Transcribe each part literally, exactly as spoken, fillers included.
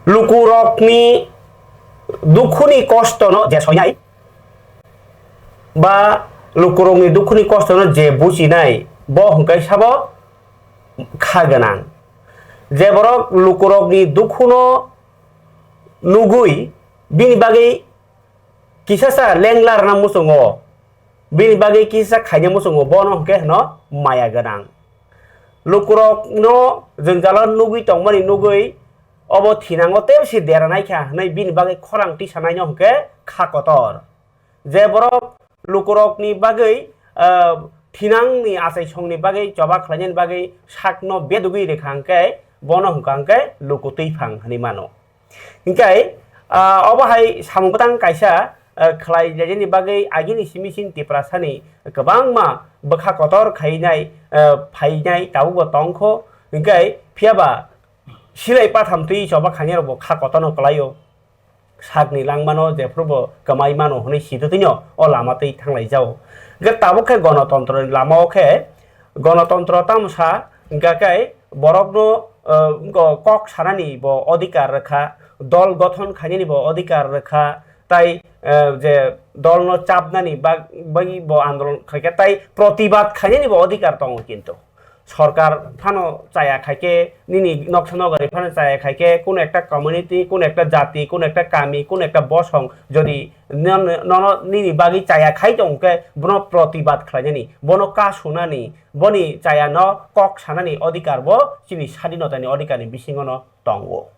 Lukurokni dukhuni kostono je soinai ba lukurokni dukhuni kostono je bujinai, bo hwnkhe sabo kha gwnang. Je borok lukurokni dukhuno nugwi bini bagwi kisasa lengla rwna muchungo, bini bagwi kisa khaina muchungo, bono hwnkhe hwno maya gwnang. Lukurokno jwngjalo nugwi tongmani nugwi obo thinango tebsi dera naikha hwnwi bini bagwi khorang tisanaino hwnkhe kha kotor. Je borok lukurokni bagwi, ah, thinangni achaisongni bagwi choba khlainani bagwi sakno bedugwi rwkha hwnkhe bono hwnkha hwnkhe luku twiphang hwnwi mano. Hinkhe, ah, obo hai samung bwtang kaisa, ah, khlai lainani bagwi agini simi chini Tiprasani kwbangma bwkha kotor khainai, ah, phainai tabukbo tongkho. Hinkhe phiyaba silai patham twi choba khainairokbo kha kotorno kwlaio. Sakni langmano jephrubo kwmai mano hwnwi sitwtwino o lama twi thanglai jao. Hinkhe tabuk khe gonotontroni lamao khe gonotontro tamo sa, hinkhe khe borokno, eh, go-, kok sanani bo odhikar rwkha, dol gothon khainani bo odhikar rwkha, tai, eh, je dolno chapnani bag-, bagwi bo andolon khaikha, tai protibad khainani bo odhikar tongo kintu. Sorkar phano chaya khaikhe, nini noksa nogari phano chaya khaikhe, kuno ekta community, kuno ekta jati, kuno ekta kami, kuno ekta bosong, jodi non-, nono nini bagwi chaya khai tongkhe, bono protibad khlainani, bono kasunani, boni chayano kok sanani odhikar bo chini sadinotani odhikarni bisingono tongo.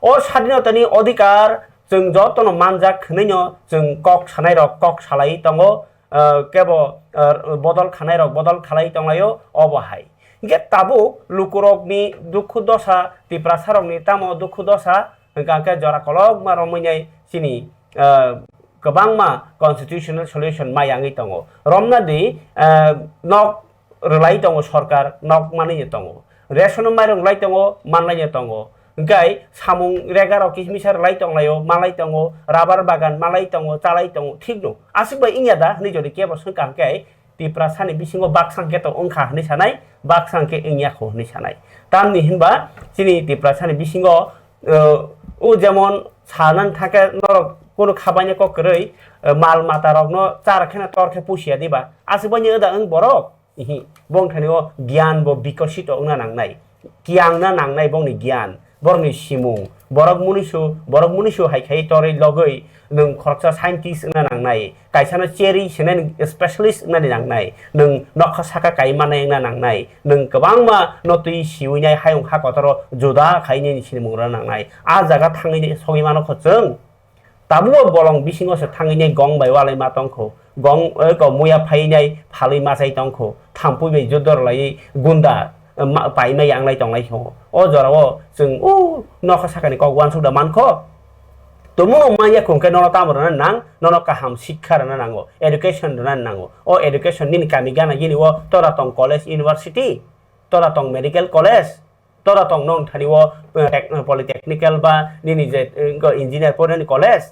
O sadinotani odhikar chwng jotono manjak hwnwino chwng kok sanairok kok salai tongo, ah, kebo, ah, bodol khanairok bodol khalai tonglaio obo hai. Hinkhe tabuk lukurokni dukhu dosa, Tiprasarokni tamo dukhu dosa, hwnkha khe jora kolokma romwi nai chini, ah, kwbangma constitutional solution ma yangwi tongo. Romna di, ah, nok rwlai tongo sorkar, nok manwi no tongo. Ration mairung rwlai tongo, manlai no tongo. Hinkhe samung rega rok kisa misa rwlai tonglaio, manlai tongo, rabar bagan manlai tongo, chalai tongo, thik no. Aswk bai wngya da hwnwi jodi kebo swngkha hinkhe Tiprasani bisingo baksa hwnkhe to wngkha hwnwi sanai, baksa hwnkhe wngya kho hwnwi sanai. Tamni hinba chini Tiprasani bisingo, eh, o jemon sanani thangkhe norok kunu khabaini kok kwrwi, eh, mal mata rokno char kheno tor khe pusiya diba? Aswk bai wngya da wng borok? Ihi, bongthani o giyan bo bikosito wngna nangnai, kiyangna nangnai bongni giyan, borokni simung, borok munisu, borok munisu hai khai torwi logwi nwng khoroksa scientist wngna nangnai, kaisano cherwi senai nwng specialist wngnani nangnai, nwng nokha saka kai manai wngna nangnai, nwng kwbangma no twi siwinai hayung ha kotoro juda khainani sinimung rwna nangnai, a jaga thangwi sogwi mano kho chwng. Tabuk o bolong bisingo se thangwi nai gong bai walai ma tongkho, gong, eh, ko muya phai nai phalwi ma chai tongkho, thampui bai judor lai gunda, eh, ma, pai ma yang lai tong lai kho. O jora o chwng o nokha sakani kok uansuk da mankho. Tumung manya khung khe nono tamo rwna nang, nono kaham sikha rwna nango, education rwna nango. O education nini kami gana gini o tora tong college, university, tora tong medical college, tora tong nong thani o, eh, tech-, polytechnical ba nini je, eh, engineer porinani college,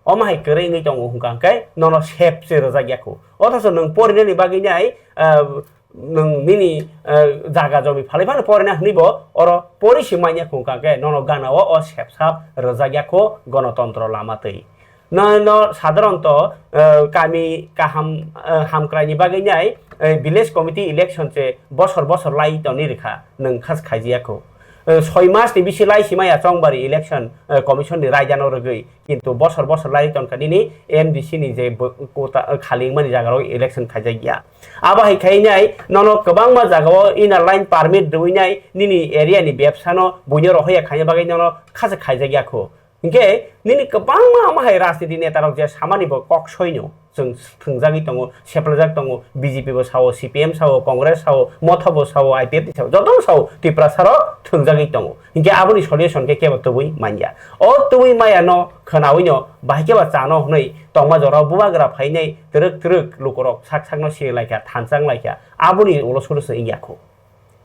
omo hai kwrwi wngwi tongo hwnkha hwnkhe nono sep se rwjak ya kho. Othocho nwng porinani bagwi nai, eh, nwng nini, eh, jaga jomi phalwi phano porina hwnwi bo oro pori se manya kho hwnkha hwnkhe nono gana o, o sep sap rwjak ya kho gonotontro lama twi. No, no, sadharonto, eh, kami kaham, eh, hamkraini bagwi nai, eh, village committee election se bosor bosor lai toni rikha, nwng khas khaijiya kho. Eh, soi mas ni bisi lai simaya chongbari election, eh, commission ni raida no rwgwi, kintu bosor bosor lai tonkha nini M D C ni je bo-, kota, eh, khali wngmani jaga rok election khaijak ya. Abo hai khai nai nono kwbangma jaga o inner line permit rwui nai nini area ni bebsa no buino rohoya khaina bagwi nono khasa khaijak ya kho. Hinkhe nini kwbangma omo hai rajniti netarok je samani bo kok soino, chwng thwngjagwi tongo, seplajak tongo, B J P bo sao, C P M sao, Congress sao, Motha bo sao, I P F T sao, jotono sao, Tiprasarok thwngjagwi tongo. Hinkhe aboni solution khe kebo tubui manya. O tubui maya no khwnawino bahai khe ba chano hwnwi tongma jorao bubagra phainai twrwk twrwk lukurok sak sakno siri laikha, thanchang laikha. Aboni ulo solution wngya kho.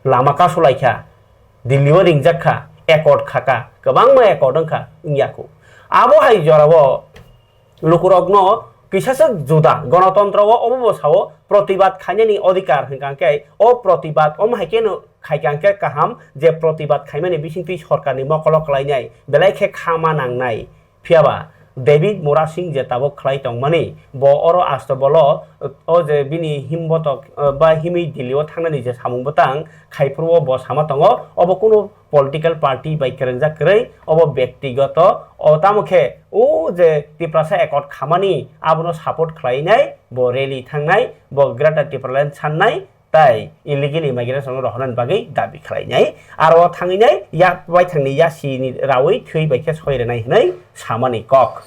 Lama kasu laikha, Delhi o ringjak kha, accord khaka, kwbangma accord wngkha, wngya kho. Abo hai jorao lukurokno Kisa swk juda, gonotontro o obo bo sao protibad khainani odhikar hwnkha khe o protibad omo hai kheno khaikha khe kaham je protibad khaimani bisingtwi sorkarni mokolo kwlainai belai khe khama nangnai. Phiyaba David Murasing je tabuk khlai tongmani, bo oro asto bolo o je bini himbotok, eh, ba himwi Delhi o thangnani je samung bwtang khaiphuru o bo sama tongo, obo kunu political party bai kwrwngjak kwrwi, obo bektigoto, o tamo khe o je Tiprasa Accord khamani abono support khlainai, bo rally thangnai, bo Greater Tipraland sannai, tai illegal immigration rohornani bagwi dabi khlainai, aro thanginai yak baithangni yasini rawi thwi bai khe soi rwnai hwnwi samani kok.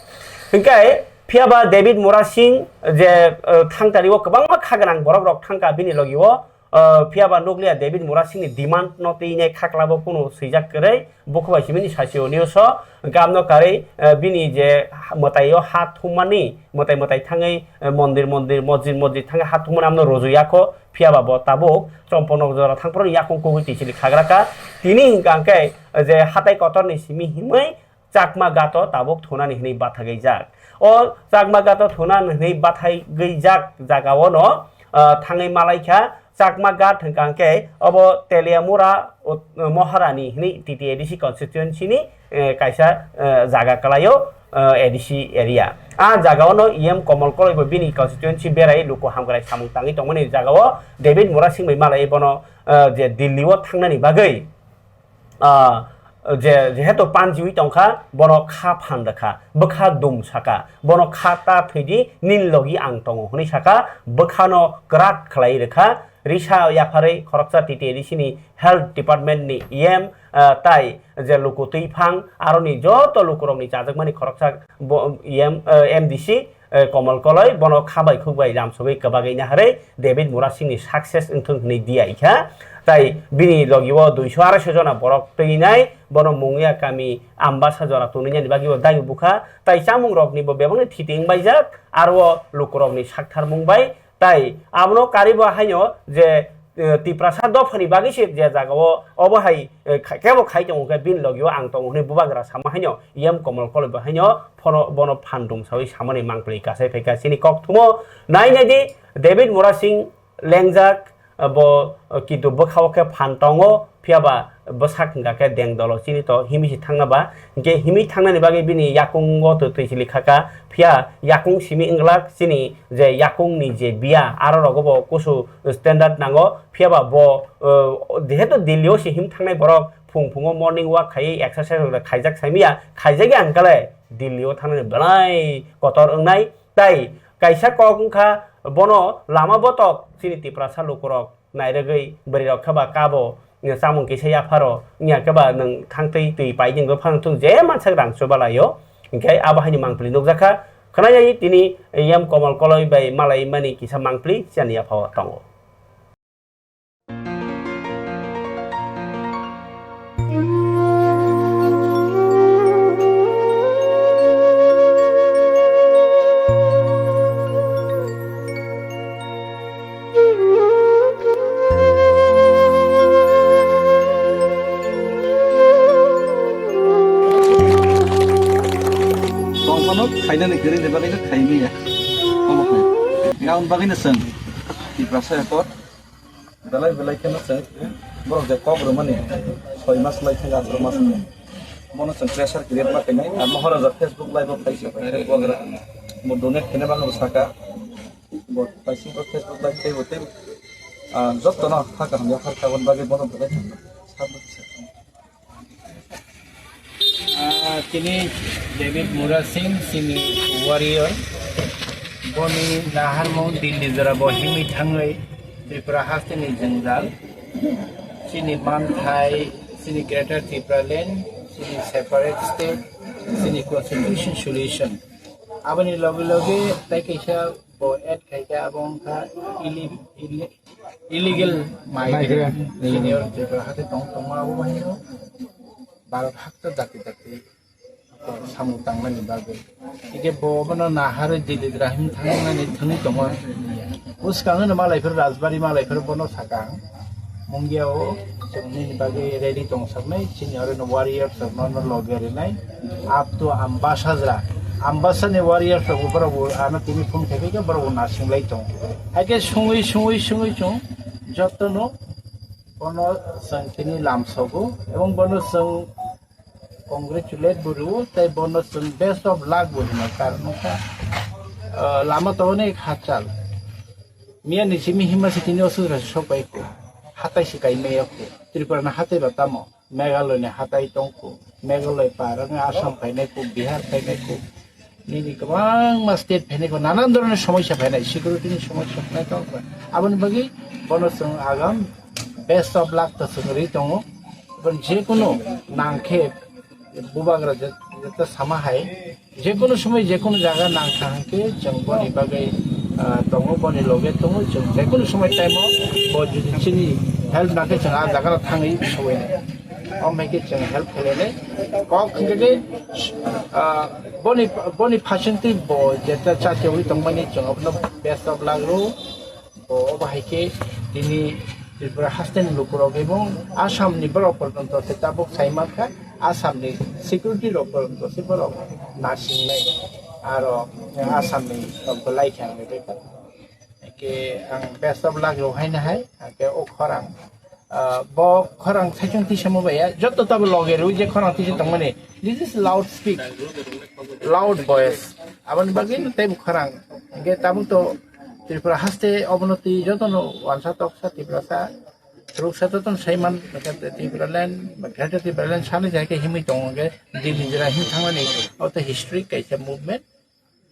Hinkhe phiyaba David Murasing je, eh, thangtari o kwbangma kha gwnang borok rok thangkha bini logi o, eh, phiyaba nukliya David Murasing ni demand no twi nai khaklabo kunu swijak kwrwi. Bukhubai simini sasio news o gamno karwi, eh, bini je ha-, mwtai o ha thummani, mwtai mwtai thangwi, eh, mondir mondir, mosjid mosjid thangwi ha thummani amno rujuyakho, phiyaba bo tabuk Chomponok jora thangphuru yakung kugui tisili khagraka. Tini hwnkha hwnkhe, eh, je hatai kotorni simi himwi Chakma Ghat o tabuk thunani hwnwi bathagwi jak. O Chakma Ghat o thunani hwnwi bathagwi jak jaga o no, ah, thangwi malaikha. Chakma Ghat hwnkha hwnkhe obo Teliamura, ut-, Moharani hwnwi T T A D C constituency ni, eh, kaisa, eh, jaga kwlaio, eh, A D C area. A jaga o no E M Komal Koloi bo bini constituency berai luku hamkrai samung tangwi tongmani jaga o David Murasing bai malai bono, eh, je Delhi o thangnani bagwi, ah, je, jehetu panjiwi tongkha, bono kha phan rwkha, bwkha dum saka, bono kha ta thwidi, nini logi ang tongo hwnwi saka, bwkhano kwrak khlai rwkha, risa yapharwi khoroksa T T A D C ni health department ni E M, ah, tai je luku twi phang, aroni joto lukurokni chajakmani khoroksa bo, E M, ah, M D C, eh, Komal Koloi bono kha bai khuk bai lamsogwi kwbagwi naharwi David Murasing ni success wngthung hwnwi diya ikha. Tai bini logi o duiso araisho jona borok twi nai, bono Mungya kami Ambasa jora tonwi nani bagwi bo dabi bukha. Tai chamung rok ni bo bebak ni thiti wng baijak, aro o luku rok ni saktharmung bai. Tai abono karibo haino je, eh, Tiprasa dophani bagwi se je jaga o obo hai, eh, kha-, kebo khai tongo khe bini logi o ang tongo hwnwi bubagra sama haino E M Komal Koloi bo haino phono bono phan dum sawi samani mangpili kasai phaikha chini kok thumo. Nai nai di, David Murasing lengjak, bo, kintu bwkha o khe phan tongo, phiyaba bwsak hwnkha khe deng dolo chini to himi si thangna ba, hinkhe himi thangnani bagwi bini yakungo to twi sili khaka, phiya yakung simi wngglak chini je yakungni je biya, aro rogo bo kusu standard nango, phiyaba bo, eh, jehetu Delhi o si him thangnai borok, phung phungo morning walk khaiwi exercise rok khaijak saimiya, khaijak ya hwnkhe le Delhi o thangnani belai kotor wngnai. Tai kaisa kok wngkha bono lama botok chini Tiprasa lukurok nairwgwi bwrwi rok khe ba kabo, chamung kisa yapharo wngya khe ba nwng thangtwi twi paidi wngwi phano thung je mansak rang chubalaio. Hinkhe abo haini mangpili nukjakha. Khwnajagwi tini yam Komal Koloi bai malai mani kisa mangpili chani yaphao tongo. Tongphano khainani kwrwini bagwi khe khaimanya. Omo hai. Aboni bagwino chwng Tiprasa Accord belai belai kheno chwng borok je kok rwmani soi mas lai thang atro mas. Bono chwng pressure create ma khainai. Ar Maharaja Facebook live o phaisa phaisa bo donate khaina bagwi saka. Bo paising bo Facebook live tei bo tei, ah, jotono ha kaham yaphar kha, aboni bagwi bono belai kheno sabo kisa. Ah, tini David Murasing, chini warrior. Boni naharmung Delhi jora bo himwi thangwi Tripura hasteni jwngjal. Chini manthai, chini Greater Tipraland, chini separate state, chini constitution solution. Aboni loge loge tai kaisa bo add khaikha, abo wngkha illi-, illi-, illegal migrant. Migrant. Senior Tripura hati tong tongma abo bahino Bharat hakto dati dati samung tangnani bagwi. Ike bo bono naharwi Delhi drahim thangnani thangwi tongo. Bwskango no malaiphuru Rajbari malaiphuru bono saka ang. Mungia o chwngni bagwi ready tong saknai, chini oro no warriors rok no, no loge rinai. Up to Ambassadra. Ambasani warriors rok bo borok bo ano tini phone khai khe borok bo nasinglai tongo. Hai khe sungwi sungwi sungwi chung jotono bono chwng tini lamsogo ebong bono chwng congratulate bo rwo tei bono chwng best of luck bo rwna karon wngkha, ah, lama tongo ni khachal. Miya ni simi himba se tini o sudra se sok bai kho. Hatai se kai meya kho. Tripura ni hatai ba tamo. Meghalaya ni hatai tong kho. Meghalaya par wngwi Assam phainai kho, Bihar phainai kho. Nini kwbangma state phainai kho. Nanan dhoroner somosya phainai. Security ni somosya phainai tong kho. Aboni bagwi bono chwng agam best of luck to chwng ri tongo. Bon je kono nang khe bubagra je-, jeta sama hai. Jekunu somoi jekunu jaga nang thang khe chwng boni bagwi, ah, tongo, boni loge tongo, chwng jekunu somoi time o bo jodi chini help nang khe chwng ah jaga no thangwi sogwi nai. Om hai khe chwng help khlai nai. Kok hwnkhe khe, ah, boni, boni phasingtwi bo jeta chatewi tongmani chwng abono best of luck rw. Bo obo hai khe tini Tripura hasteni lukurok ebong Assamni borok porjonto se tabuk sai mankha, Assamni security rok porjonto se borok nasingnai, aro Assamni rok belai khe ang bai kha. Hwnkhe ang best of luck rok haino hai, hwnkhe o khorang, ah, bo khorang saichung tisamo bai ya, joto tabo loge rw je khorang tisa tongmani, this is loud speak, loud voice, aboni bagwi teibo khorang, hwnkhe tabuk to Tripura haste obonoti jotono wansa toksa Tiprasa, ruksa jotono saiman, Tipraland, Greater Tipraland sani jai khe himwi tongo hwnkhe, Delhi jora him thangmani, o to historic kaisa movement,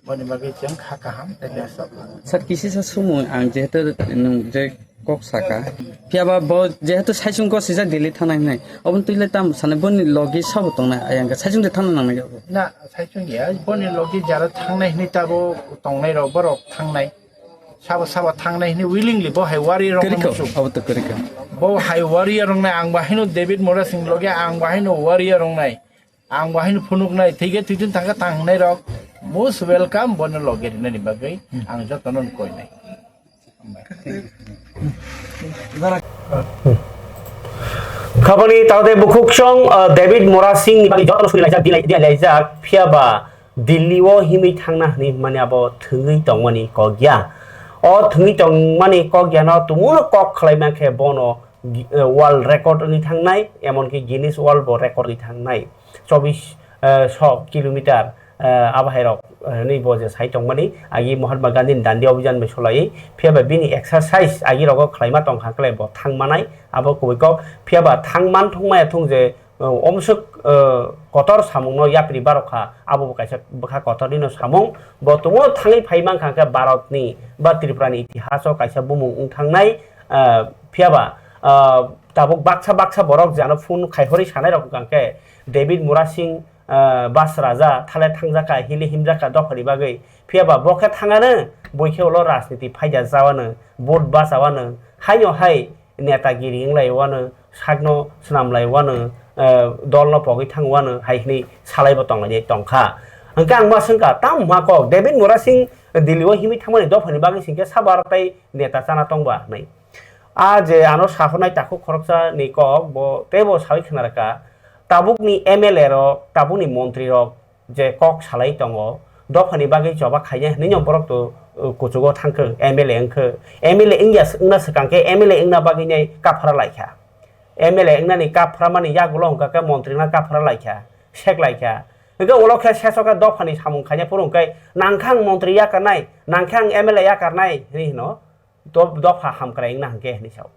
boni bagwi chwng kha kaham tei best of luck. Sir, kisi sa sumo ang jehetu nwng je kok saka, phiya ba bo jehetu saichung ko sijak Delhi thana hinai, oboni twi le tam sanai boni logi sabo tongnai ayang khe saichung de thana nangnai abo. Na, saichung ya, boni logi jara thangnai hinwi tabo tongnai rok borok thangnai. Sabo sabo thangnai hinwi willingly bo hai warrior rok kwrwi kha, muchung. Abo to kwrwi kha. Bo hai warrior rok nai ang bahino David Murasing loge ang bahino warrior rok nai. Ang bahino phunuk nai thike twitin thangkha thangnai rok. Most welcome bono loge rinani bagwi ang jotono koi nai. Khabani tawde bukhuk song, uh, David Murasing ni bagwi jotono suri laijak, dilai, dilai laijak, phiya ba Delhi o himwi thangna hwnwi hwnmani abo thwngwi tongmani kok ya. O thwngwi tongmani kok ya no tumungno kok khlai mankhe bono gi-, eh, world record wngwi thangnai, emonki Guinness World bo record wngwi thangnai. Chobbish, eh, so kilometer, eh, abo hai rok, eh, hwnwi bo je sai tongmani, agi Mahatma Gandhi ni Dandi Abhijan bai solai, phiya ba bini exercise agi rogo khlaima tongkha khlai bo thang manai, abo kubui kok, phiya ba thang man thung maya thung je, eh, omswk, eh, kotor samungno yapri barokha, abo bo kaisa bwkha kotornino samung. Bo tongo thangwi phai mankha khe Bharatni ba Tripurani itihaso kaisa bumung wng thangnai, eh, phiya ba, eh, tabuk baksa baksa borok je ano phone khai hori sanai rok wngkha khe David Murasing, eh, Bas Raja thale thangjakha, hili himjakha dophani bagwi. Phiya ba bo khe thangano, bui khe ulo rajniti phaida jawano, vote bachawano, haino hai netagiri wng lai wano, sakno swnam lai wano, eh, dolno pogwi thang wano hai hwnwi salai bo tong lai tong kha. Hwnkhe ang ma swng kha, tamo ma kok, David Murasing Delhi o himwi thangmani dophani bagwi sing khe sabo aro tei neta chana tong ba hwnwi. A je ano sahornai takhuk khoroksa ni kok bo teibo sawi khna rwkha, tabukni M L A rok, tabukni montri rok, je kok salai tongo, dophani bagwi choba khainai hwnwi no borok to, uh, kuchugo thangkhe, M L A wngkhe. M L A wngya, wngna swkang khe M L A wngna bagwi nai kaphra laikha. M L A wngnani kaphra mani yagulo hwnkha khe montri wngna kaphra laikha, sek laikha. Hwnkhe ulo khe seso khe dophani samung khainai phuru hwnkhe nangkhe ang montri yakarnai, nangkhe ang M L A yakarnai hwnwi hwno. Do-, dopha hamkrai wngna hwnkhe hinwi sao.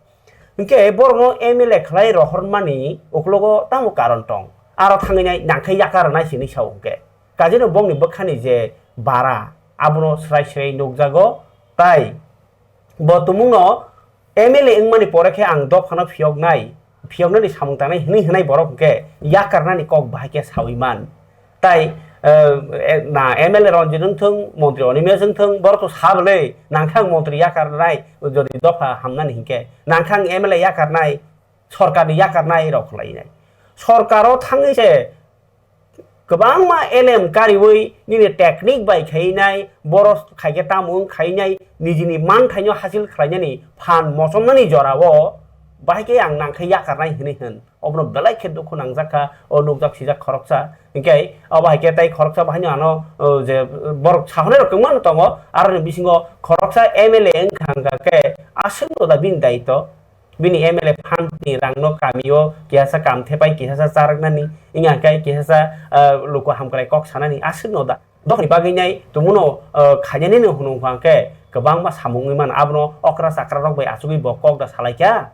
Hwnkhe borokno M L A khlai rohormani uklogo tamo karon tong? Aro thangwi nai nangkhai yakar rwnai se hinwi sao hwnkhe. Kajino bongni bwkhani je bara, abono srai srai nukjago, tai bo tumungno M L A wngmani pore khe ang dophano phiyoknai, phiyoknani samung tangnai hinwi hwnai borok hwnkhe yakarnani kok bahai khe sawi man. Tai, eh, eh, na M L A Ranjit wng thung, montri Animesh wng thung, borok to sa bwlwi, nangkhe ang montri yakarnai, jodi dopha hamnani hinkhe, nangkhe ang M L A yakarnai, sorkarni yakarnai rok khlainai. Sorkaro thangwi se kwbangma elem kariwi nini technique bai khainai, borok khaikhe tamo wng khainai, nijini manthaino hasil khlainani phan mochomnani jorao Bahai khe ang nang khe yakarnai hinwi hwn. Obono belai khe dukhu nangjak kha, o nukjak sijak khoroksa. Hinkhe abo hai khe tei khoroksa bahaino ano, o, je borok sahonai rok kwbangma tongo, aroni bisingo khoroksa M L A wngkha hwnkha khe aswkno da bini daitw. Bini M L A fund ni rang no kami o kihasa kam thepai kihasa charwknani, wngya khe kihasa, ah, luku hamkrai kok sanani aswkno da. Dophani bagwi nai tumuno, ah, khainani no hwnwi hwnkha khe kwbangma samung wngwi mano, abono okra chakra rok bai achugwi bo kok da salai kha.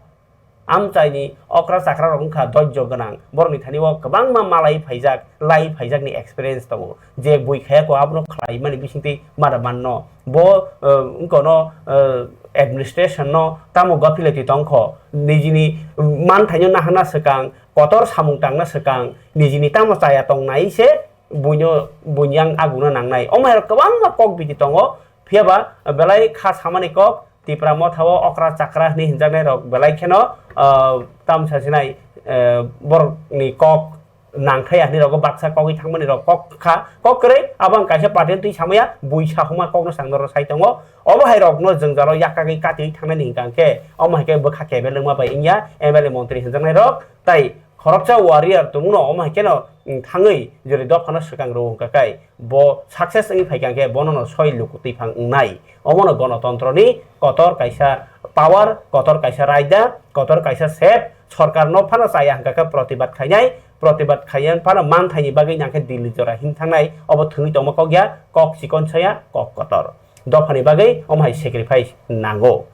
Amchaini okra chakra rok wngkha dojjo gwnang, borokni thani o kwbangma malai phaijak, lai phaijakni experience tongo. Je bui khaya kho abono khlaimani bisingtwi mada manno. Bo, eh, wngkono, eh, administration no tamo gapilati tongkho, nijini manthaino nahana swkang, kotor samung tangna swkang, nijini tamo chaya tongnai se buino, buinyang aguna nangnai. Omo hai rok kwbangma kok biti tongo, phiyaba belai kha samani kok, Tipra motha o okra chakra hwnwi hinjaknai rok belai kheno, ah, tamsa sinai, eh, borokni kok nangthaya hwnwi rogo baksa kogwi thangmani rok kok kha, kok kwrwi abo ang kaisa paten twi samaya, buisa huma kokno sang norok sai tongo. Obo hai rokno jwngjalo yakagwi katiwi thangnani hwnkha khe, omo hai khe bwkha kebel wngma bai wngya M L A montri hinjaknai rok, tai khoroksa warrior tongno omo hai kheno, mm, thangwi jori dophano swkang rw hwnkha khe, bo success wngwi phaikha khe bono no soi luku twiphang wngnai. Omono gonotontroni kotor kaisa power, kotor kaisa raida, kotor kaisa sep, sorkar no phano chaya hwnkha khe protibad khainai, protibad khaiya phano manthaini bagwi nangkhe Delhi jora him thangnai, obo thwngwi tongma kok ya, kok chikon saya, kok kotor. Dophani bagwi omo hai sacrifice nango.